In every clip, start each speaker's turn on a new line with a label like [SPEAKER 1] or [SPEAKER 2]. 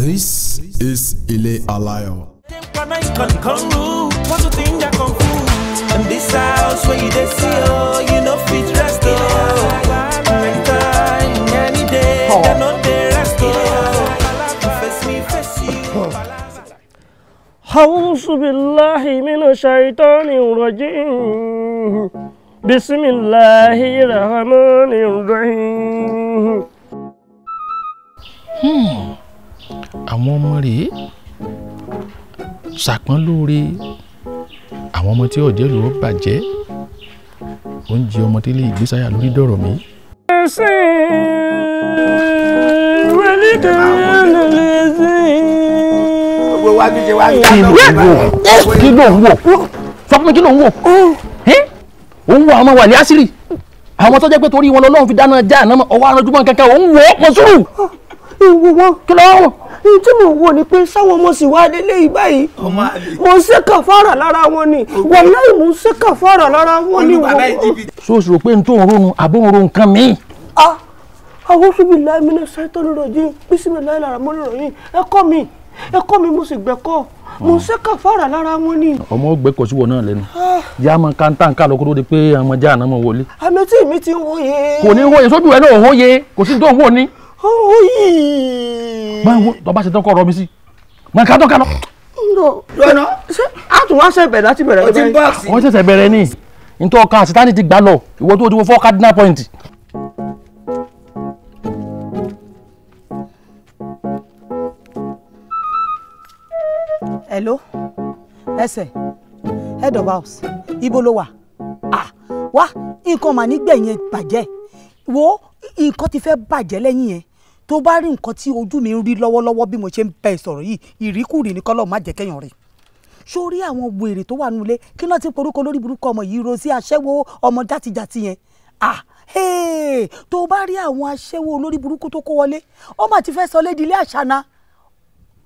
[SPEAKER 1] This is Ile Alayo.
[SPEAKER 2] And this house where you dey see, oh, you no fit rest, oh. Anytime, any day, they no dey rest, oh. Face me, face you.
[SPEAKER 3] أعوذ بالله من الشيطان الرجيم بسم الله الرحمن الرحيم.
[SPEAKER 4] Àwọn ọmọ rèé ṣàpọ́n lóore, àwọn ọmọ tí ọ̀jẹ̀ ló bàjẹ́, oúnjẹ ọmọ tí lè gbésáyà lórí dọ̀rọ̀ mi. Kí ló ń wò? Sọ fún mi, kí ló ń wò? Ó ń wo àwọn ọmọ wàlẹ́ àṣírí, àwọn tó jẹ́ pé torí wọn lọ́lọ́run fi dáná já àná ọwọ́ aranjúmọ́ kankan, ó ń wò ó pọ̀ sùúrù.
[SPEAKER 3] Ìwò wọn
[SPEAKER 4] kí ló ń wò?
[SPEAKER 3] Tí mò ń wò ni pé sáwọn ọmọ sì wá délé yìí báyìí, mo ń ṣe kàfàrà lára wọn ni, wàláhì mo ń ṣe kàfàrà lára wọn ni.
[SPEAKER 4] Sóòsì rò pé n tó ń ronú àbó ń ro nǹkan míì.
[SPEAKER 3] A'udhu billahi minash shaitani rajim, bismillahir rahmanir rahim. Ẹ̀kọ́ mi, ẹ̀kọ́ mi, mo sì gbẹ̀kọ́, mo ń ṣe kàfàrà lára wọn ni.
[SPEAKER 4] Ọmọ ọgbẹ́ kò síwọ náà lẹ́nu yá máa ká ń tà ń ká lọ kó tó di pé ọmọ já àná mọ̀ wọlé.
[SPEAKER 3] Àmì tí mi ti ń wòye.
[SPEAKER 4] Kò ní wòye sójú ẹ náà, òhóye kò sí tó ń wò ní.
[SPEAKER 3] Òhóye.
[SPEAKER 4] Máa wo tọba ṣe tán kọ́ ọ̀rọ̀ mi sí máa ká tó ká lọ.
[SPEAKER 3] Lọ́nà ṣé a tún wá ṣe bẹ̀rẹ̀ láti bẹ̀rẹ̀
[SPEAKER 2] báyìí.
[SPEAKER 4] Wọ́n ṣẹ̀ṣẹ̀ bẹ̀rẹ̀ ni nítorí ọkàn àṣetánì ti gbà lọ, ìwọ tó ti wo four cardinal point.
[SPEAKER 5] Hello, ẹsẹ̀ head of house, ibo ló wà? Ah, wá nǹkan mà nígbẹ̀yìn bàjẹ́, wo nǹkan ti fẹ́ bàjẹ́ lẹ́yìn yẹn. Tó bá rí nǹkan tí ojú mi ń rí lọ́wọ́lọ́wọ́ bí mo ṣe ń bẹ sọ̀rọ̀ yìí, ìríkùrì ní kọ́lọ́ má jẹ́ kẹ́yàn rẹ̀. Sórí àwọn wèrè tó wà nulẹ̀ kí náà ti porúkọ lórí burúkú ọmọ yìí, Rosie aṣẹ́wó ọmọ játijàti yẹn. Ah, hey, tó bá rí àwọn aṣẹ́wó olórí burúkú tó kó wọlé, ọmọ àti fẹ́ sọ lédi ilé àṣàna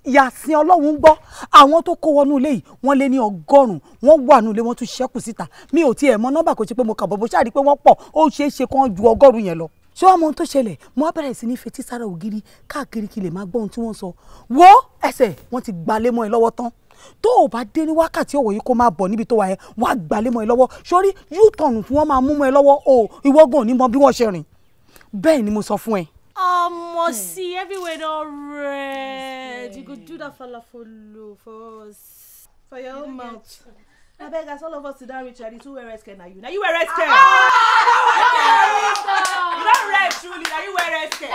[SPEAKER 5] yàsìn Ọlọ́run ń gbọ́. Àwọn tó kó wọnú ilé yìí wọ́n lé ní 100, wọ́n wà nú ilé, wọ́n tún ṣẹ́kù síta. Mi ò tiẹ̀ mọ nọ́mbà, kò ṣe pé mo kà bọ́ bó ṣáà rí pé wọ́n pọ̀, ó ṣeé ṣe kán ju 100 yẹn lọ. Ṣé wàá mọ ohun tó ṣẹlẹ̀? Mo á bẹ̀rẹ̀ sí ní fetí sára ògiri káàkiri kí lè máa gbọ́ ohun tí wọ́n sọ. Wo ẹsẹ̀ wọ́n ti gbalé mọ́ ẹ lọ́wọ́ tán. Tó o bá dé ní wákàtí ọ̀wọ̀ yìí kó máa bọ̀ níbi tó wà yẹn, wọ́n á gbalé mọ́ ẹ lọ́wọ́. Sórí U-turn tí wọ́n máa mú mọ́ ẹ lọ́wọ́ o, ìwọ́gùn ò ní mọ bí wọ́n ṣe rìn. Bẹ́ẹ̀ ni mo sọ fún ẹ.
[SPEAKER 6] Omo, see, everywhere don red. You go do that falafolo for us.
[SPEAKER 7] For your own mouth. Abeg, as all of us sit down reach, the two wear red skirt na you. Na you wear red skirt. You don red truly, na you wear red skirt.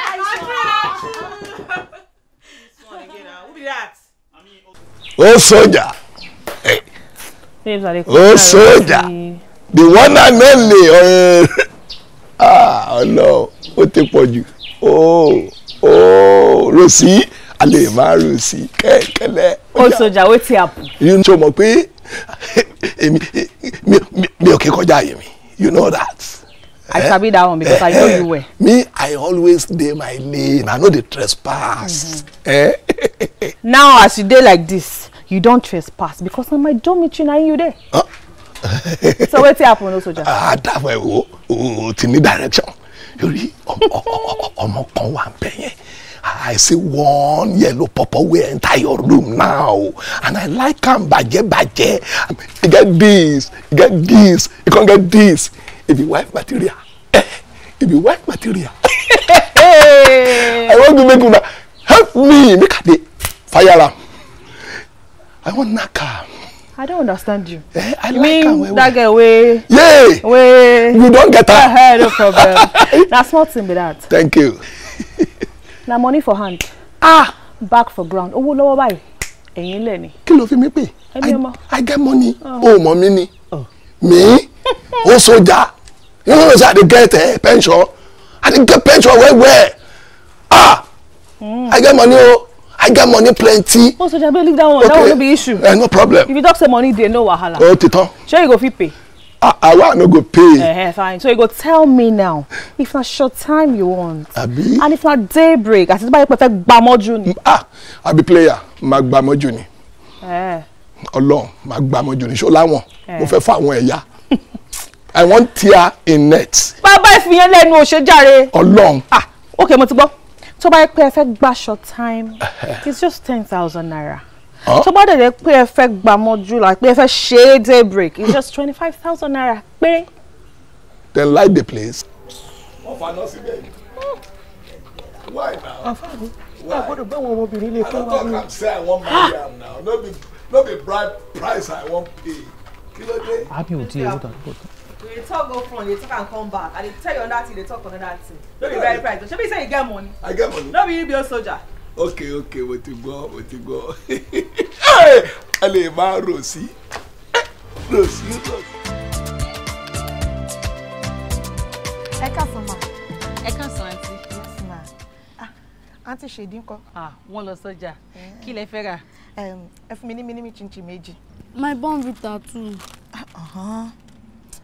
[SPEAKER 7] This one again, who be that?
[SPEAKER 8] Oh soldier. Hey. Oh soldier. The one and only. Ah, no, ó ti pọ̀ jù. Oh, oh, Rosie, a lè máa Rosie kẹ́kẹ́lẹ́.
[SPEAKER 6] Ó soldier, wetin happen?
[SPEAKER 8] You know mọ̀ pé èmi mi ò kí kọjá àyè mi. You know that.
[SPEAKER 6] I sabi that one because I know you well.
[SPEAKER 8] Me, I always dey my lane. I no dey trespass.
[SPEAKER 6] Now as you dey like this, you don trespass because na my dormitory na you dey. So wetin happen, o soldier?
[SPEAKER 8] Ah, dáfọ̀ ẹ̀ wo o ti ní direction. Yorí ọmọ kan wà bẹ́ẹ̀ yẹn. I see one yellow purple wey enter your room now and I like am bàjẹ́ bàjẹ́. You get this, you get this, you come get this. E be wife material. E be wife material. I wan go make una help me make I dey fire am. I wan knack am.
[SPEAKER 6] I don't understand you.
[SPEAKER 8] I
[SPEAKER 6] you
[SPEAKER 8] like
[SPEAKER 6] mean
[SPEAKER 8] am well,
[SPEAKER 6] that girl wey.
[SPEAKER 8] Yeah.
[SPEAKER 6] Wey.
[SPEAKER 8] You don get her.
[SPEAKER 6] No problem. Na small thing be that.
[SPEAKER 8] Thank you.
[SPEAKER 6] Na money for hand. Ah. Back for ground. Owó lọ́wọ́ báyìí. Ẹ̀yin lẹ̀ ni.
[SPEAKER 8] Kí ló fi mí pè? I get money. O mọ̀ mi ni. Me? O soldier. You know say I dey get pension. I dey get pension well well. Ah. I get money o. I get money plenty.
[SPEAKER 6] Oh, soldier, leave that one. Okay. That one no be issue.
[SPEAKER 8] No problem.
[SPEAKER 6] If you talk say money dey, no wahala.
[SPEAKER 8] Oh, titan.
[SPEAKER 6] Sure you go fit pay?
[SPEAKER 8] I no go pay.
[SPEAKER 6] Fine. So you go tell me now if na short time you want.
[SPEAKER 8] Abi.
[SPEAKER 6] And if na daybreak, as if perfect gbamoju ni.
[SPEAKER 8] Ah, I be player. Ma gbamoju ni. Ọlọ́run, ma gbamoju ni. Ṣó láwọn. Mo fẹ́ fún àwọn ẹ̀yà. I want tear in net.
[SPEAKER 6] Bàbá ìfìyẹn lẹ́nu ò ṣe jàre.
[SPEAKER 8] Ọlọ́run.
[SPEAKER 6] Ah, okay, mo ti gbọ́. Tó bá yẹ pé ẹ fẹ́ gba short time, it's just 10,000 naira. Tó bá dẹ̀ jẹ́ pé ẹ fẹ́ gbà mọ́jú, like pé ẹ fẹ́ ṣe day break, it's just 25,000 naira péré.
[SPEAKER 8] Then light the place. Wọ́n fa náà síbẹ̀. Why now? Why?
[SPEAKER 3] I
[SPEAKER 8] don't talk am say I wan marry am now. No be bribe price I wan pay. Kí ló dé?
[SPEAKER 4] Àbí ò tí ì owó tán.
[SPEAKER 7] You dey talk go front, you dey talk and come back. I dey tell you another thing, you dey talk another thing. No be very price. Shebi you say you get money.
[SPEAKER 8] I get money.
[SPEAKER 7] No be you be a soldier.
[SPEAKER 8] Okay, mo ti gbọ́, mo ti gbọ́. Ẹ lè máa rò sí. Rò sí, rò sí.
[SPEAKER 9] Ẹ káàsán ma.
[SPEAKER 10] Ẹ káàsán àǹtí.
[SPEAKER 9] Yes ma. Àǹtí Ṣèdí ńkọ́?
[SPEAKER 10] Wọ́n lọ sọ́jà. Kí lẹ fẹ́ rà?
[SPEAKER 9] Ẹ fún mi ní mímí chinchin méjì.
[SPEAKER 11] My Bournvita too.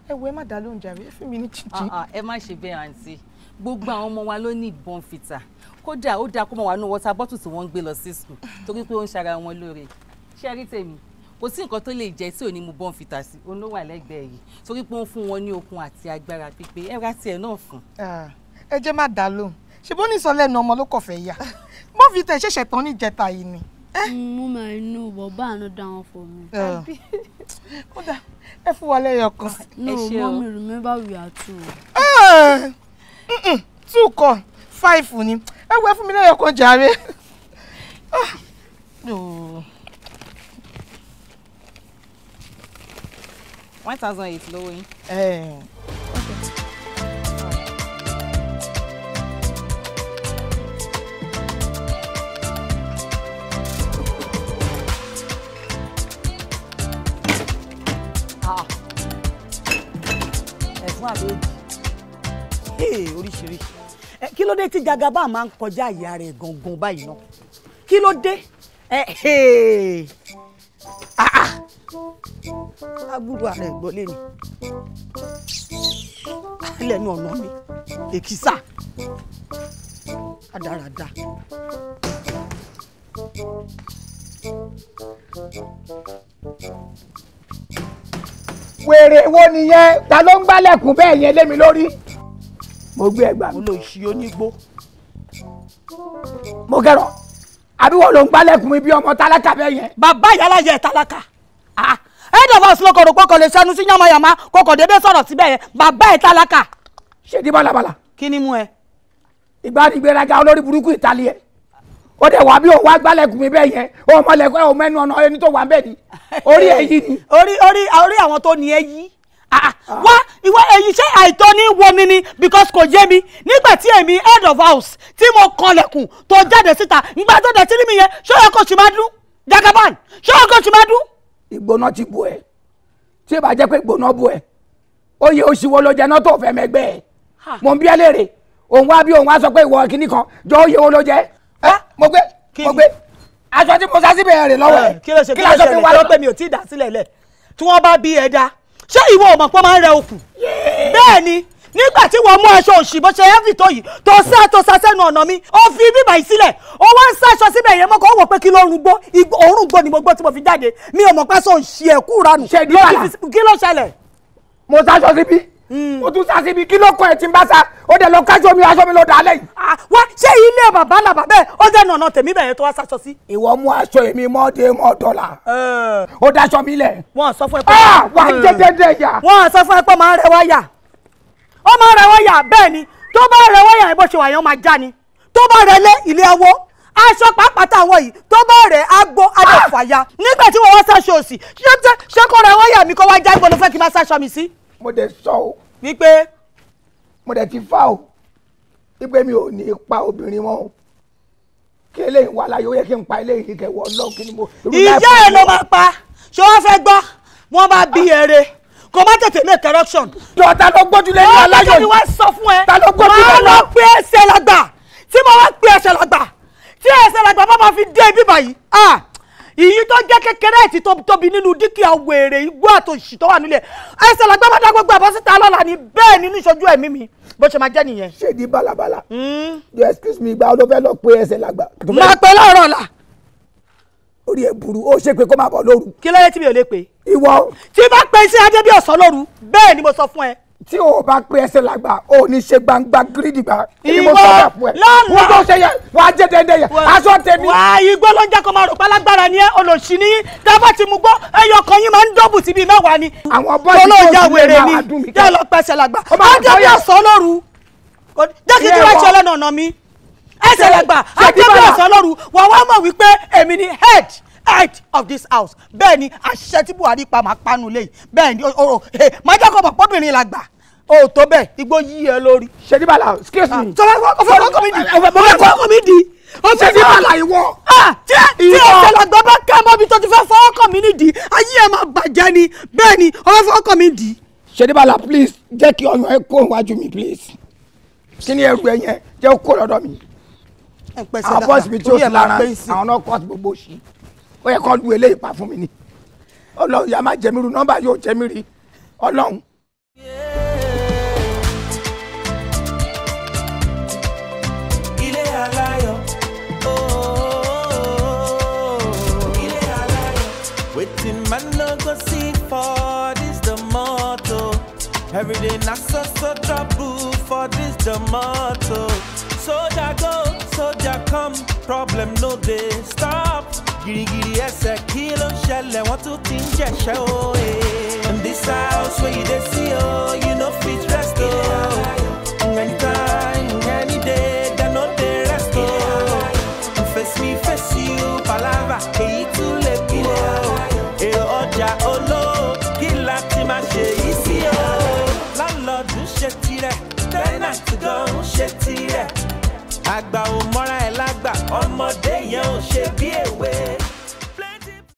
[SPEAKER 9] Ẹ wo, ẹ má dá lóhùn jàre, ẹ fún mi ní chinchin.
[SPEAKER 10] Ẹ má ṣe bẹ́ẹ̀ àǹtí. Gbogbo àwọn ọmọ wa ló ní Bournvita. Kódà ó dáa kó máa wà nínú water bottle tí wọ́n ń gbé lọ sí school torí pé ó ń ṣara wọn lóore. Ṣé rí tèmi? Kò sí nǹkan tó lè jẹ tí ò ní mu Bournvita sí, òun ló wà lẹ́gbẹ̀ẹ́ yìí torí pé ó ń fún wọn ní okun àti agbára pípé. Ẹ ra tiẹ̀ náà fún.
[SPEAKER 9] Ẹ jẹ́ má dá lóhùn. Ṣé bó ní ìsọlẹ́nu ọmọ ló kọ̀ fẹ́ yá? Bournvita ṣẹ̀ṣẹ̀ tán ní ìjẹta yìí ni.
[SPEAKER 11] Mama, I know, but buy another one for me.
[SPEAKER 9] Ó dáa, ẹ fún wa lẹ́yọ kan.
[SPEAKER 11] No, mommy, remember we are two.
[SPEAKER 9] 2 kọ́, 5 ni. Ẹ wo, ẹ fún mi lẹ́yọ kan jàre.
[SPEAKER 10] No. 1,800 lówó yín.
[SPEAKER 5] Ẹ̀fún àbẹ́jì oríṣiríṣi. Kí ló dé tí Jagaba máa ń kọjá ìyá rẹ̀ gangan báyìí náà? Kí ló dé? Agbúrò ààrẹ ìgbọ́lé ni lẹ́nu ọ̀nà mi, èkìsà rádaràda.
[SPEAKER 12] Wèrè wo nìyẹn? Ta ló ń gbálẹ̀kùn bẹ́ẹ̀ yẹn lé mi lórí? Mo gbé ẹgbàá mi.
[SPEAKER 5] Mo lọ ṣí onígbó.
[SPEAKER 12] Mo kẹrọ, àbí wọ́n ló ń gbálẹ̀kùn mi bí ọmọ tálákà bẹ́ẹ̀ yẹn?
[SPEAKER 5] Bàbá ìyálàyẹ tálákà. Head of house lóko rò pé kò lè ṣẹnu sí yánmayànmá, kò kò déédéé sọ̀rọ̀ síbẹ̀ yẹn. Bàbá ẹ̀ tálákà.
[SPEAKER 12] Ṣé di bálabàlà?
[SPEAKER 5] Kí ni mú ẹ?
[SPEAKER 12] Ìgbanigbéraga olórí burúkú ìtàlí ẹ. Ó dẹ̀ wá bí òun wá gbálẹ̀kùn mi bẹ́ẹ̀ yẹn, òun mọ̀lẹ́kùn ẹ̀ òun mẹ́nu ọ̀nà ẹni tó wà ń bẹ̀ ni. Orí ẹ̀ yí ni.
[SPEAKER 5] Orí àwọn tó ní ẹ yí. Wá ìwọ èyí ṣé àìtọ́ ní wo mi ni because kò yé mi nígbà tí èmi head of house tí mo kanlẹ̀kùn tó jáde síta nígbà tó dẹ̀ tí mi yẹn ṣó yẹ kó sì máa dún Jagaban, ṣó yẹ kó sì máa dún.
[SPEAKER 12] Ìgbóná ti bu ẹ, tí ì bá jẹ́ pé ìgbóná bu ẹ, oyè oṣù wo ló jẹ náà tó fẹ́ mẹ́gbẹ́ ẹ? Mò ń bí ẹ léèrè, òun wá bí òun wá sọ pé ìwọ kìíní kan jọ oyè wo ló jẹ? Mo gbé aṣọ tí mo sá síbẹ̀ rè lọ́wọ́ ẹ.
[SPEAKER 5] Kí ló ṣe kí ló ṣe lè tó pé mi ò tí ì dá sílẹ̀ lẹ̀ tí wọ́n bá bí ẹ dá? Ṣé ìwọ ò mọ̀ pé máa ń rẹ okùn? Bẹ́ẹ̀ ni, nígbà tí wọ́n mú aṣọ òṣì bó ṣe ẹ́fì tó yìí tó sá sẹ́nu ọ̀nà mi, ó fi bíbà yìí sílẹ̀, ó wá ń sáṣọ síbẹ̀ yẹn mọ́kàn, ó wò pé kí ló ń gbó, òórùn gbó ni mo gbó tí mo fi jáde, mi ò mọ̀ pé aṣọ òṣì ẹ̀kú ranù. Kí ló ṣẹlẹ̀?
[SPEAKER 12] Mo sáṣọ síbí, mo tún sá síbi, kí ló kọ ẹ tí ń bá sá? Ó dẹ̀ lọ káṣọ mi, aṣọ mi ló dà á lẹ́yìn.
[SPEAKER 5] Wá ṣé ilé bàbá làbà bẹ́ẹ̀ ó dẹnu ọ̀nà tèmi bẹ̀rẹ̀ tó wá sáṣọ sí.
[SPEAKER 12] Ìwọ mú aṣọ èmi mọ́dé mọ́ dọ́là, ó daṣọ mi lẹ̀.
[SPEAKER 5] Wọ́n sọ fún ẹ pé
[SPEAKER 12] wà á jẹ́ jẹ́jẹ́ yà.
[SPEAKER 5] Wọ́n sọ fún ẹ pé máa ń rẹ wáyà, ó máa ń rẹ wáyà bẹ́ẹ̀ ni, tó bá rẹ wáyà bó ṣe wà yẹn ó máa já ni, tó bá rẹ lé ilé awó aṣọ pàápàá táwọn yìí tó bá rẹ agbó adéfàyà. Nígbà tí wọ́n wá sáṣọ òsì, ṣé kó rẹ wáyà mi kó wá já, ibo ló fẹ́ kí n máa sáṣọ mi sí?
[SPEAKER 12] Mo dẹ̀ sọ o.
[SPEAKER 5] Wípé.
[SPEAKER 12] Mo dẹ̀ ti fa o. Wípé mi ò ní pa obìnrin mọ́ o. Kí eléyìí wà láyé, ó yẹ kí n pa eléyìí kẹwọ́ ọlọ́run kí ni mo.
[SPEAKER 5] Ìyá ẹ̀ ló máa pa, ṣé wọ́n fẹ́ gbọ́? Wọ́n bá bí eré, kò má tètè make correction.
[SPEAKER 12] Jọ ta ló gbójúlé ní aláyọ̀ yìí?
[SPEAKER 5] Wọ́n sọ fún ẹ.
[SPEAKER 12] Ta ló gbójúlé
[SPEAKER 5] Wọ́n
[SPEAKER 12] náà?
[SPEAKER 5] lọ pé ẹsẹ̀ làgbà, tí mo wá pé ẹsẹ̀ làgbà, tí ẹsẹ̀ làgbà bá máa fi dé ibi báyìí. Ìyí tó jẹ́ kékeré àti tóbi nínú dúkìá wèrè igbó àtòṣì tó wà nílẹ̀ ẹsẹ̀ làgbà bá dá gbogbo àbọ̀ síta lọ́la ni bẹ́ẹ̀ ni níṣojú ẹ̀mí mi bó ṣe máa jẹ́ nìyẹn.
[SPEAKER 12] Ṣé di bálabàla? You excuse me, ìgbà wo ló fẹ́ lọ pé ẹsẹ̀ làgbà?
[SPEAKER 5] Máa pẹ́ láàárọ̀ ọ̀la.
[SPEAKER 12] Orí ẹ̀ burú, ó ṣe pé kó máa bọ̀ lóru.
[SPEAKER 5] Kí ló dé tí mi ò lè pè?
[SPEAKER 12] Ìwọ.
[SPEAKER 5] Tí bá pe sí adé bí ọ̀sán lóru, bẹ́ẹ̀ ni mo sọ fún ẹ.
[SPEAKER 12] Tí o bá pé ẹsẹ̀ làgbà o ní ṣe gbangba gírídìgbà.
[SPEAKER 5] Ìwọ lọ́nà
[SPEAKER 12] wọ́n tó ṣe yẹ wàá jẹ́ dẹ́ndẹ́ yẹ aṣọ tèmi.
[SPEAKER 5] Wà á igbó ló ń jẹ́ kó máa rò pé alágbára ni ẹ́, olòṣì ní dábàá ti mú gbọ́ ẹyọ kan yín máa ń dọ́bù síbi 10 ni.
[SPEAKER 12] Àwọn bọ́ọ̀sì tó
[SPEAKER 5] ya
[SPEAKER 12] ti lè
[SPEAKER 5] wèrè
[SPEAKER 12] máa
[SPEAKER 5] ni
[SPEAKER 12] wá dùn mí.
[SPEAKER 5] Jẹ́ lọ pẹ́sẹ̀ làgbà.
[SPEAKER 12] Ó máa
[SPEAKER 5] Á jẹ́ bí
[SPEAKER 12] bọ́yà.
[SPEAKER 5] ọ̀sán lóru. Jẹ́ kí tí wàá ṣe ọlọ́nà ọ̀nà mi. Ẹsẹ̀ làgbà á jẹ́ bí ọ̀sán lóru. Wà wá mọ̀ wípé èmi ni head of this house. Bẹ́ẹ̀ ni àṣẹ tí Buhari pa máa panu léyìí. Bẹ́ẹ̀ ni máa jẹ́ kó mọ̀ pọ́bìnrin làgbà. O tó bẹ́ẹ̀ igbó yí ẹ lórí.
[SPEAKER 12] Ṣèdíbàlà excuse me.
[SPEAKER 5] Sọ fẹ́ fọkàn mi di. Fọkàn mi di.
[SPEAKER 12] Ṣèdíbàlà ìwọ.
[SPEAKER 5] Tí ẹsẹ̀ làgbà bá kẹ́ mọ́ bí tó ti fẹ́ fọwọ́kàn mi nídìí, ayé ẹ máa bàjẹ́ ni. Bẹ́ẹ̀ ni o fẹ́ fọwọ́kàn mi dì.
[SPEAKER 12] Ṣèdíbàlà please jẹ́ kí ọyàn ẹ kó iwájú mi please. Kí ni ẹrù ẹ yẹn jẹ́ kó lọ́dọ̀ mi. Àwọn bọ́ọ̀sì mi tí ó sì lára àwọn náà kọ́ gbogbo òṣì. Ó yẹ kó lu eléyìí pa fún mi ni. Ọlọ́run yà má jẹ mí ru nọ́mbà yóò jẹ mí rí. Ọlọ́run.
[SPEAKER 2] Ilé aláyọ̀, oh, ilé aláyọ̀. Wetin man no go see for this the motto. Every day na so so trouble for this the motto. Soldier go, soldier come, problem no dey stop. Girigiri ẹsẹ̀ kí ló ń ṣẹlẹ̀, wọ́n tún ti ń jẹ̀ṣẹ́ o. In this house wey you dey see o, you no fit rest o. Anytime, any day, dem no dey rest o. Face me, face you, palava, èyí tún lè kú o. Èrò ọjà olóò, kí láti máa ṣe yìí sí o. Landlord ń ṣe tirẹ̀, tenant gan ń ṣe tirẹ̀. Àgbà ò mọ́ra ẹ̀ lágbà, ọmọdé yẹn ò ṣe bí èwe.